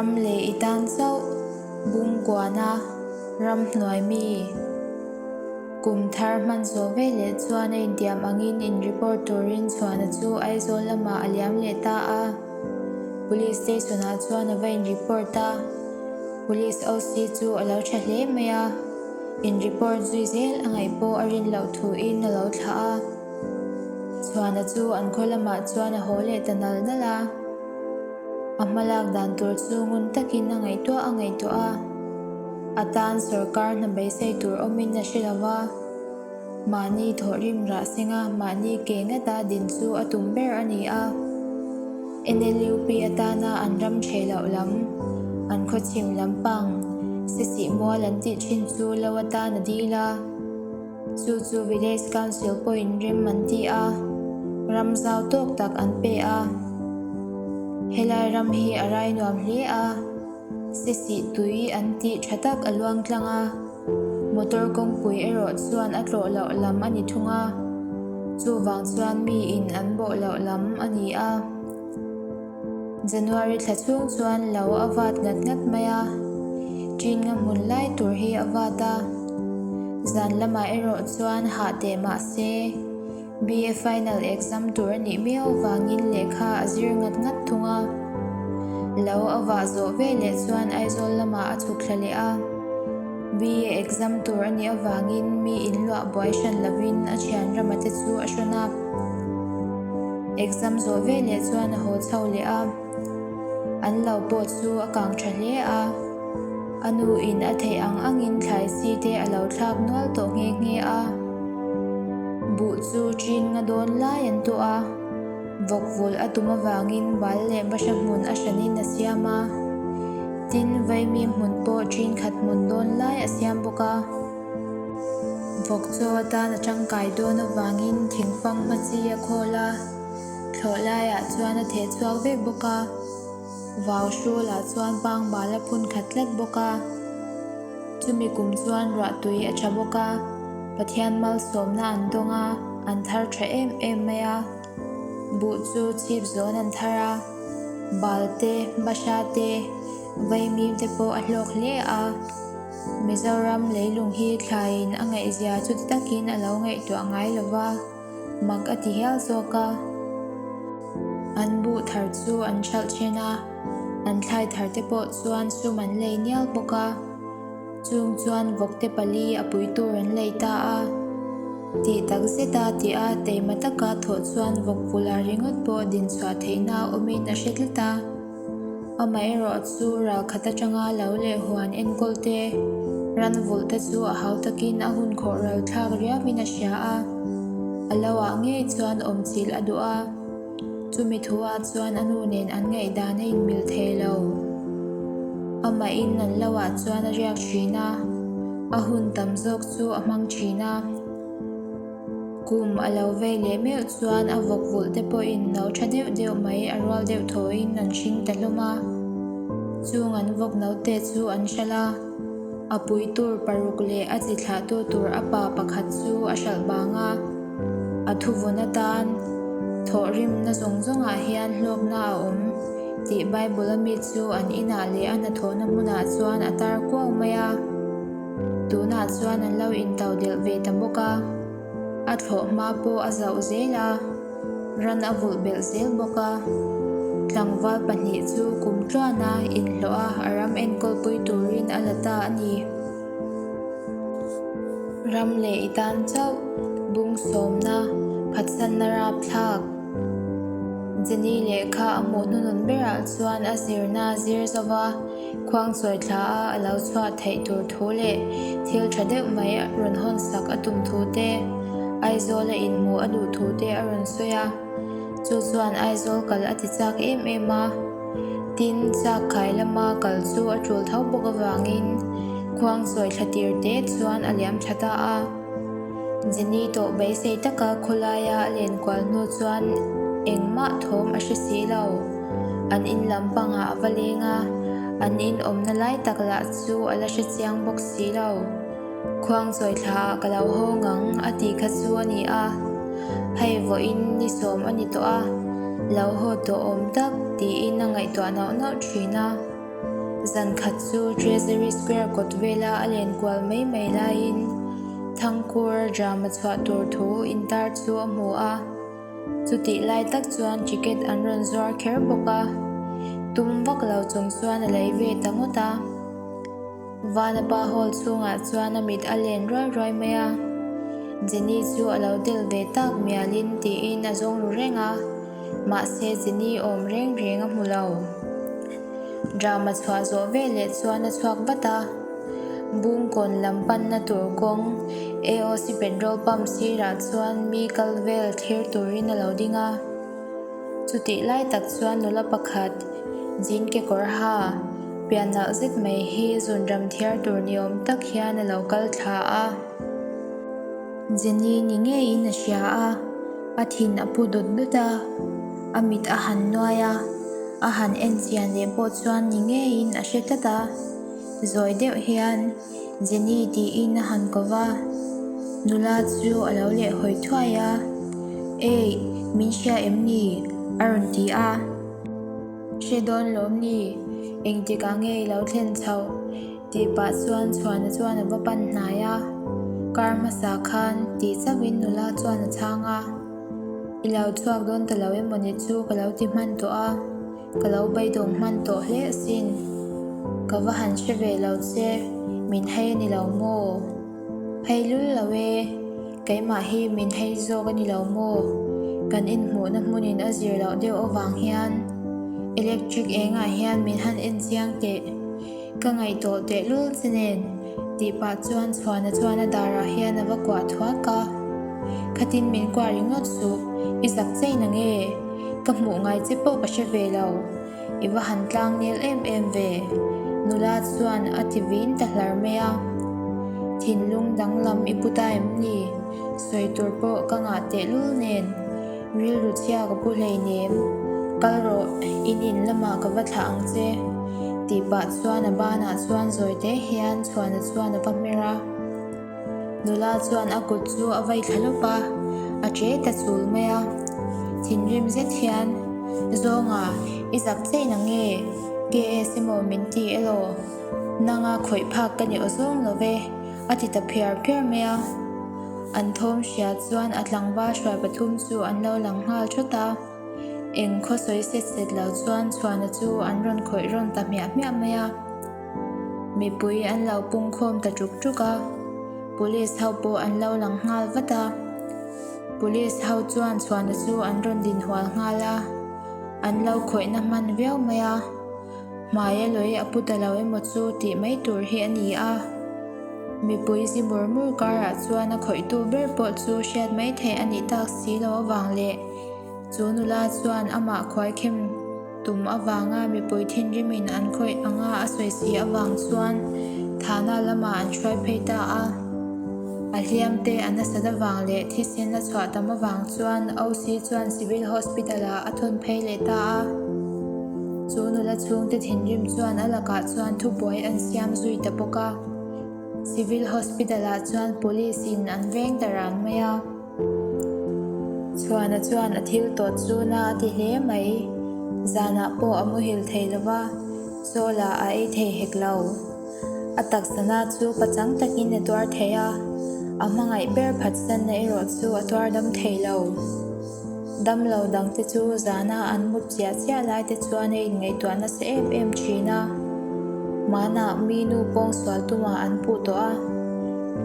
Ram leh i tan chauh Bungkuana ramhnuai mi kum thar hman zawh veleh chuan a intiam angin in report turin Chhuana chu Aizawl lamah a liam leh ta a. Police station ah chuan a va in report a, Police OC chu a lo tha hle mai a, in report zui zel a ngaih pawh a rin loh thuin a lo thlah a. Chhuana chu an khaw lamah chuan a haw leh ta nal nal a. A hmalak dan tur chu ngun takin a ngaihtuah a ngaihtuah a, a tan sawrkar hna beisei tur awmin a hre lo va, mahni thawhrim rah senga mahni ke ngata din chu a tum ber a ni a. NLUP atana an ram thei loh lam, an khawchhim lampang, sisih mual an tih thin chu lo atan a dil a. Chu chu Village Council pawhin rem an ti a, ram zau tawk tak an pe a. Helai ram hi a rai nuam hle a, sisih tui an tih tha tak a luang tlang a, motor kawngpui erawh chuan a tlawh loh lam a ni thung a, chuvang chuan miin an bawh loh lam a ni a. January thla chhung chuan lo a vat ngat ngat mai a, ṭin nga hmun lai tur hi a vat a. Zan lamah erawh chuan hah teh mah se, BA final exam tur a nih miau vangin lehkha a zir ngat ngat thung a. Lo a vah zawh veleh chuan Aizawl lamah a chhuk thla leh a. BA exam tur a nih avangin mi inluah buai hran lovin a thian rama te chu a hrawn a. Exam zawh veleh chuan a haw chho leh a, an lo pawh chu a kang tha hle a. A nu in a theih ang angin thlai chi te a lo thlak nual tawh nghe nghe a. Buh chu ṭin nga dawn lai an tuah a, vawk vulh a tum avangin bal leh bahra hmun a hranin a siam a. Tin, vaimim hmun pawh ṭin khat hmun dawn lai a siam bawk a. Vawk chaw atan a tangkai dawn avangin thingfang hma chi a khawl a, thlawh laiah chuan a theh chhuak vek bawk a, vau hrulah chuan pangbal a phun khat tlat bawk a. Chumi kum chuan ruahtui a tha bawk a, Pathian malsawmna an dawng a, an thar tha em em mai a. Buh chu chhip zawn an thar a, bal te, bahra te, vaimim te pawh a hlawk hle a. Mizoram leilung hi thlaiin a ngaihzia chuti takin a lo ngaihtuah ngai lo va, mak a ti hial zawk a. An buh thar chu an hralh then a, an thlai thar te pawh chuan sum an lei nial bawk a. Chung chuan vawkte pali a pui tur an lei ta a. Tih tak zeta tih a teima taka thawh chuan vawk vula ringawt pawh dinchhuah theihna awmin a hre tlat a. Amaherawh chu ralkhat atanga lo leh huan enkawl te, ran vulh te chu a hau takin a hun khawh ral thlak riauin a hria a, a lo ah ngei chuan awm chilh a duh a, chumi thu ah chuan a nu nen an ngaihdan a inmil thei lo. Amahin an lo ah chuan a riak thin a, a hun tam zawk chu a hmang thin a. Kum a lo vei leh meuh chuan a vawk vulh te pawhin no tha deuh deuh mai a rual deuh thawiin an hring ta hlawm a. Chung an vawk no te chu an hralh a, a pui tur paruk leh a chi thlahtu tur a pa pakhat chu a hralh bang a. A thuvun atan thawhrimna zawng zawngah hian hlawkna a awm tih Bible a mi chu an inah leh a hnathawhna hmunah chuan a tar kuau mai a. Tunah chuan an lo intau delh ve ta bawk a, a thlawh hma pawh a zauh zel a, ran a vulh belh zel bawk a. Tlangval pahnih chu kum tluana inhlawh a a ram enkawlpui turin a la ta a ni. Ram leh i tan chauh bung sawmna phatsanna rapthlak. Jenny lehkha a hmuh hnunun berah chuan a zirna a zir zo va. Khuang chawi thla a a lo chhuah theih tur thu leh thil tha deuh mai rawn hawn sak a tum thu te, Aizawl a inhmuh a duh thu te a rawn sawi a. Chu chuan Aizawl kal a ti chak em em a. Tin, chak khai lama kal chu a tul tho bawk avangin khuang chawi thla tir te chuan a liam tha ta a. Jenny tawh beisei taka khawlaia a len kual hnu chuan engmah thawm a hre si lo. An in lam pangah a va leng a, an in awmna lai tak lah chu a la hre chiang bawk si lo. Khuang chawi thla ah ka lo hawng ang a tih kha chu a ni a, hei vawiin ni sawm a ni tawh a, lo haw tawh awm tak tiin a ngaihtuah nauh nauh thin a. Zan khat chu Treasury Square kawt vela a len kual mai mai laiin Thangkur drama chhuah tur thu intar chu a hmu a. Chutih lai tak chuan ticket an rawn zuar kher bawk a, tum vak lo chung chuan a lei ve ta ngawt a. Vanapa hall chhungah chuan a mit a len ruai ruai mai a, Jenny chu a lo tel ve tak mialin tiin a zawng ru reng a, mahse Jenny awm reng reng a hmu lo. Drama chhuah zawh veleh chuan a chhuak vat a, Bungkawn lam panna tur kawng AOC petrol pump sirah chuan mi kal vel thlir turin a lo ding a. Chutih lai tak chuan nula pakhat jean kekawr ha pian nalh zet mai hi zunram thiar tur ni awm tak hian a lo kal thla a. Jenny ni ngeiin a hria a, a thin a pu dawt dawt a, a mit a han nuai a, a han en chian leh pawh chuan ni ngeiin a hre tlat a. Zawi deuh hian Jenny tiin a han ko va, nula chu a lo leh hawi thuai a, Ei, min hria em ni? a rawn ti a. Hre dawn lawm ni? Engtikah nge i lo thlen chhoh? Tih pah chuan Chhuana chuan a va pan hnai a, Kar hmasa khan tih chauhin nula chuan a chhang a, I lo chhuak dawn ta lo emaw ni chu ka lo ti hman tawh a. Ka lo beidawng hman tawh hle asin. Ka va han hre ve lo che, min hei a ni lo maw? Hei lul lo e, keimah hi min hei zawk a ni lo maw? Kan inhmuhna hmunin a zir loh deuh avang hian electric engah hian min han en chiang teh. Ka ngaihtuah tehlul che nen, tih pah chuan Chhuana chuan a darah hian a va kuah thuak a. Khatin min kuah ringawt suh, i zak chei na nge? Ka hmuh ngai che pawh ka hre ve lo, i va han tlang nel em em ve, nula chuan a ti vin ta hlar mai a. Thinlung danglam i pu ta em ni? Sawi tur pawh ka ngah tehlul nen. Rilru chhia ka pu hleinem, kal rawh, in in lamah ka va thlah ang che, tih pah chuan a banah chuan zawi te hian Chhuana chuan a va hmer a. Nula chuan a kut chu a vai thla lawp a, a che ta chul mai a. Thinrim zet hian, Zawnga, i zak chei na nge? KS emaw min ti elaw? Nanga khawih phak ka ni aw zawng lo ve, a ti ta phiar phiar mai a. An thawm hria chuan a tlangval hruai pathum chu an lo lang nghal thawt a, eng khaw sawi set set lo chuan Chhuana chu an rawn khawih rawn ta hmiah hmiah mai a. Mipui an lo pungkhawm ta ṭuk ṭuk a, Police ho pawh an lo lang nghal vat a. Police ho chuan Chhuana chu an rawn dinhual nghal a, an lo khawihna hman viau mai a. Hmaia lawi a pu ta lo emaw chu tih mai tur hi a ni a. Mipui zi mur mur karah chuan a khawihtu ber pawh chu hriat mai theih a nih tak si lo avang leh chu nula chuan amah khuaikhem tum avanga mipui thinrimin an khawih anga a sawi si avang chuan thahna lamah an hruai phei ta a. A hliam te a nasat avang leh thisen a chhuah tam avang chuan OC chuan Civil Hospital ah a thawn phei leh ta a. Chu nula chhungte thinrim chuan a lakah chuan thubuai an siam zui ta bawk a. Civil Hospital ah chuan Police in an veng ta ran mai a. Chhuana chuan a thil tawt chu na a ti hle mai. Zanah pawh a muhil thei lo va, chaw lah a ei thei hek lo. A taksa na chu pachang takin a tuar thei a, a hmangaih ber phatsanna erawh chu a tuar dam thei lo. Damlo dangte chu zana an mut chiah chiah lai te chuan a inngaihtuah nasa em em thin a. Hmanah mi nu pawngsual tumah an puh tawh a,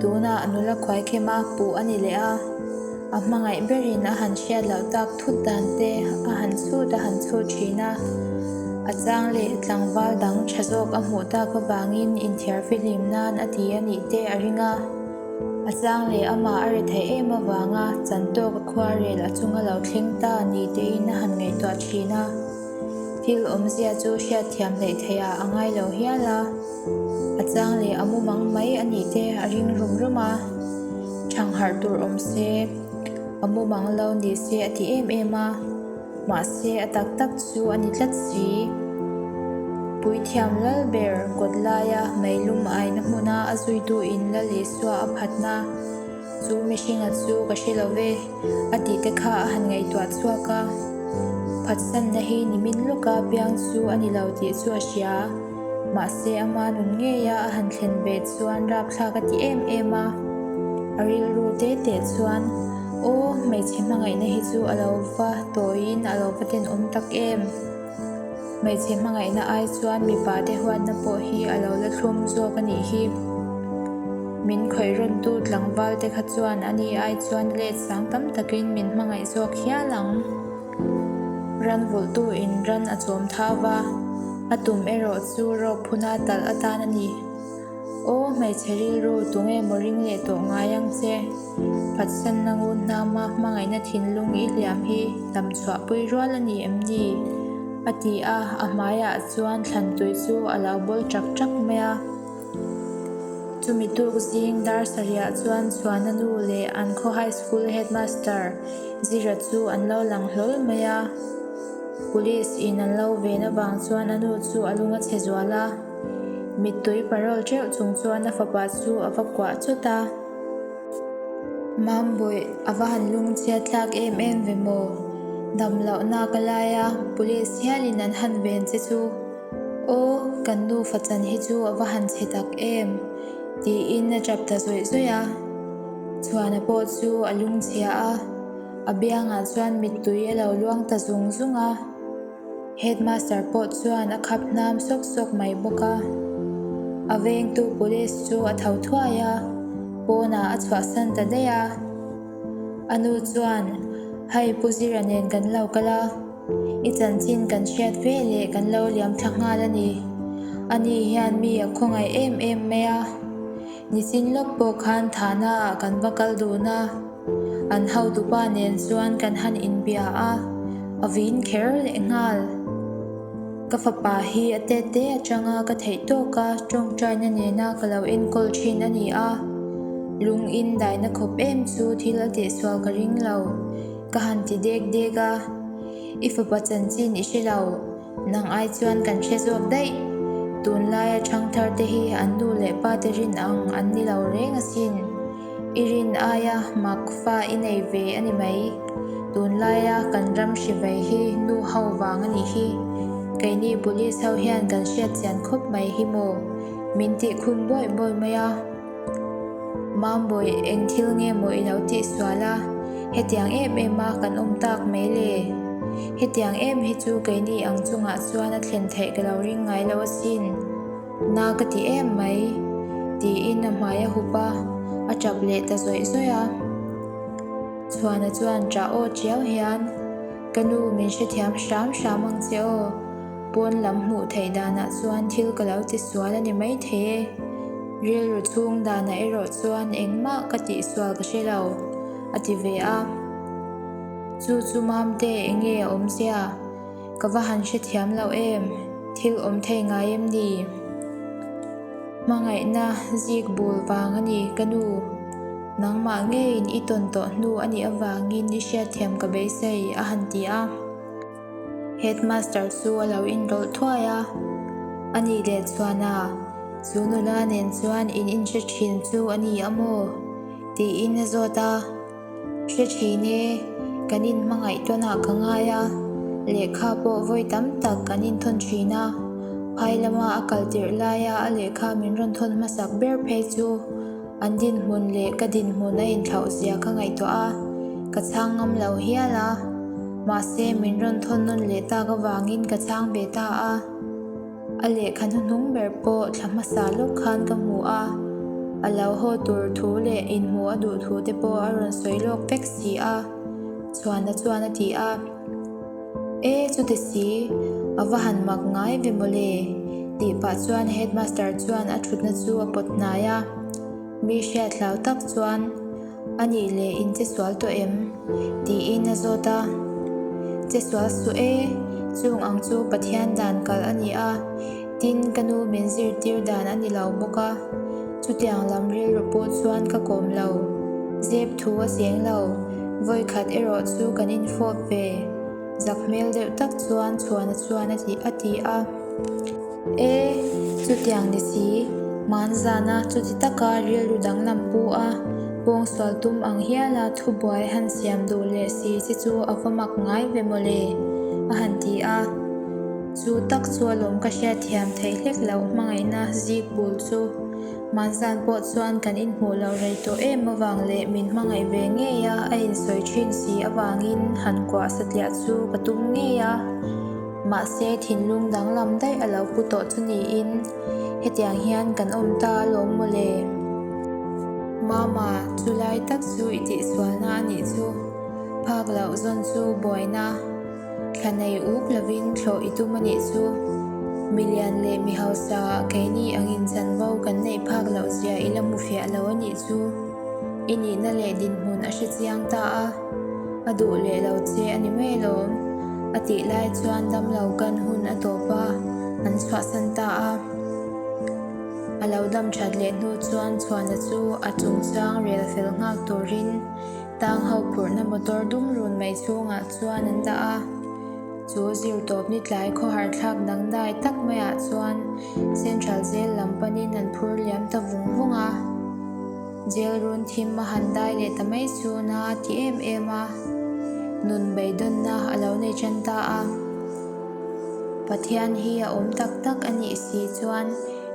tunah nula khuaikhema puh a ni leh a, a hmangaih berin a han hriat loh tak thut dan te a han chhut a han chhut thin a. A chang leh tlangval dang tha zawk a hmuh tak avangin inthiar fihlim nan a ti a nih te a ring a. A chang leh amah a ri theih em avanga chantawk a khuarel a chunga lo thleng ta ni tein a han ngaihtuah thin a. Thil awmzia chu hriatthiam hleih theih ah a ngai lo hial a. A chang leh a mumang mai a nih te a ring rum rum a. Thangharh tur awm se, a mumang lo ni se a ti em em a. Mahse a tak tak chu a ni tlat si. Puithiam lal ber kawt laia meilum aina hmuna a zuitu in Lal Isua a phatna chu mihringa chu ka hre lo ve a tih te kha a han ngaihtuah chhuak a. Phatsanna hi nimin lawka piang chu a ni lo tih chu a hria. Mahse ama nun ngeia a han thlen ve chuan rapthlak a ti em em a. A rilru te te chuan, Aw, hmeichhe hmangaihna hi chu a lo va tawiin a lo va tenawm tak em? Hmeichhe hmangaihna ai chuan mipa te huatna pawh hi a lo la thlum zawk a nih hi. Min khawih rawntu tlangval te kha chuan ani ai chuan let sang tam takin min hmangaih zawk hial ang. Ran vulhtu in ran a chawm thau va, a tum erawh chu rawk phuna talh atan a ni. Aw hmeichhe rilru tunge maw ring leh tawh ngai ang che? Phatsanna ngun hnama hmangaihna thinlung i hliam hi lam chhuahpui rual a ni em ni? A ti a, a hmaiah chuan thlan tui chu a lo bawl ṭak ṭak mai a. Chumi tuk zing dar sarihah chuan Chhuana nu leh an khaw high school headmaster Zira chu an lo lang hlawl mai a. Police in an lo ven avang chuan a nu chu a lung a chhe zual a. Mittui parawl teuh chung chuan a fapa chu a va kuah chawt a. Mambawih, a va han lungchhiat tlak em em ve maw? Dam lohna ka lai a, police hialin an han ven che chu. Aw, kan nufa chan hi chu a va han chhe tak em? tiin a tap ta zawih zawih a. Chhuana pawh chu a lungchhia a, a biangah chuan mittui a lo luang ta zung zung a. Headmaster pawh chuan a khap hnam sawk sawk mai bawk a. A vengtu police chu a tho thuai a, pawnah a chhuahsan ta daih a. A nu chuan, Hei Pu Zira nen kan lo kal a, i chanchin kan hriat ve leh kan lo liam thla nghal a ni. Ani hian mi a khawngaih em em mai a. Nichin lawk pawh khan thahna ah kan va kal dun a, an hotupa nen chuan kan han inbia a, a vin kher leh nghal. Ka fapa hi a tet te atanga ka theih tawk a tawngtaina nena ka lo enkawl thin a ni a, lung in daina khawp em chu thil a tihsual ka ring lo, ka han ti dek dek a, I fapa chanchin i hre lo. Nang ai chuan kan hre zawk daih. Tunlaia ṭhangthar te hi an nu leh pa te rin ang an ni lo reng asin. I rin aia mak fa i nei ve a ni mai. Tunlaia kan ram hri vei hi nu ho vang a nih hi. Keini police ho hian kan hriat chian khawp mai hi maw? Min tih khum bawih bawih mai a. Mambawi, eng thil nge maw i lo tih sual a? Hetiang em em a kan awm tak mai le. Hetiang em hi chu keini ang chungah chuan a thlen theih ka lo ring ngai lo asin. Na ka ti em mai, tiin a hmai a hup a, a tap leh ta zawih zawih a. Chhuana chuan ṭah aw chiau hian, Ka nu min hrethiam hram hram ang che aw. Pawn lam hmuh theih danah chuan thil ka lo ti sual a ni maithei e. Rilru chhung danah erawh chuan engmah ka tihsual ka hre lo, a ti ve a. Chu chu Mamte enge a awmzia? Ka va han hrethiam lo em? Thil awm thei ngai em ni? Hmangaihna zik bul vang a ni ka nu. Nangmah ngeiin i tawn tawh hnu a nih avangin i hriatthiam ka beisei, a han ti a. Headmaster chu a lo inrawlh thuai a, A nih leh chuan a, chu nula nen chuan in inhre thin chu a ni a maw? tiin a zawt a. Hre thin e, kan inhmangaih tawnah ka ngai a, lehkha pawh vawi tam tak kan inthawn thin a, phai lama a kal tirh laia a lehkha min rawn thawn hmasak ber phei chu An dinhmun leh ka dinhmun a inthlauh zia ka ngaihtuah a, ka chhang ngam lo hial a. Mahse, min rawn thawn nawn leh tak avangin ka chhang ve ta a. A lehkha hnuhnung ber pawh thla hmasa lawk khan ka hmu a, a lo haw tur thu leh inhmuh a duh thu te pawh a rawn sawi lawk vek si a, Chhuana chuan a ti a. E, chuti si, a va han mak ngai ve mawle, tih pah chuan headmaster chuan a thutna chu a pawt hnai a. Mi hriat hlau tak chuan, A nih leh in che sual tawh em? tiin a zawt a. Che sual suh e, chung ang chu Pathian dan kalh a ni a, tin ka nu min zirtir dan a ni lo bawk a, chutiang lam rilru pawh chuan ka kawm lo. Zep thu a cheng lo, vawikhat erawh chu kan infawp ve. Zak hmel deuh tak chuan Chhuana chuan a ti a ti a. E, chutiang ni si, hmanzana chuti taka rilru danglam pu a, pawngsual tum ang hiala thubuai han siam duh leh si che chu a va mak ngai ve mawle, a han ti a. Chu tak chu alawm ka hriatthiam theih hlek loh hmangaihna zik bul chu. Hmanzan pawh chuan kan inhmuh loh rei tawh em avang leh min hmangaih ve ngei a a insawi thin si avangin han kuah satliah chu ka tum ngei a. Mahse thinlung danglam daih a lo pu tawh chu niin hetiang hian kan awm ta alawm mawle. Mama, chulai tak chu i tihsualna a nih chu. Phak loh zawn chu buaina. Thla nei uk lovin thlawh i tum a nih chu. Milian leh mi hausa keini angin chanvo kan neih phak loh zia i la hmu fiah lo a nih chu. I nihna leh dinhmun a hre chiang ta a, a duh leh lo che a ni mai alawm. A tih lai chuan damlo kan hun a tawp a, an chhuahsan ta a. A lo dam that leh hnu chuan Chhuana chu a chungchang rel fel nghak turin Tang ho phurhna motor dum run mai chhungah chuan an dah a, chu zirtawp ni tlai khawhar thlak dangdai tak maiah chuan Central Jail lam panin an phur liam ta vung vung a. Jail run thim a han dai leh ta mai chu na a ti em em a, nun beidawnna a lo nei tan ta a. Pathian hi a awm tak tak a nih si chuan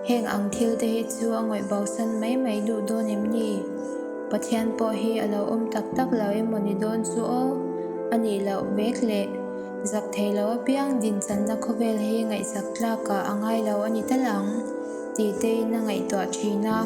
heng ang thil te hi chu a ngawih bosan mai mai duh dawn em ni? Pathian pawh hi a lo awm tak tak lo emaw ni dawn chu aw? A nih loh vek le. Zak thei lo apiang dinchanna khawvel hi ngaihsak tlakah a ngai lo a ni tal ang, tih tein a ngaihtuah thin a.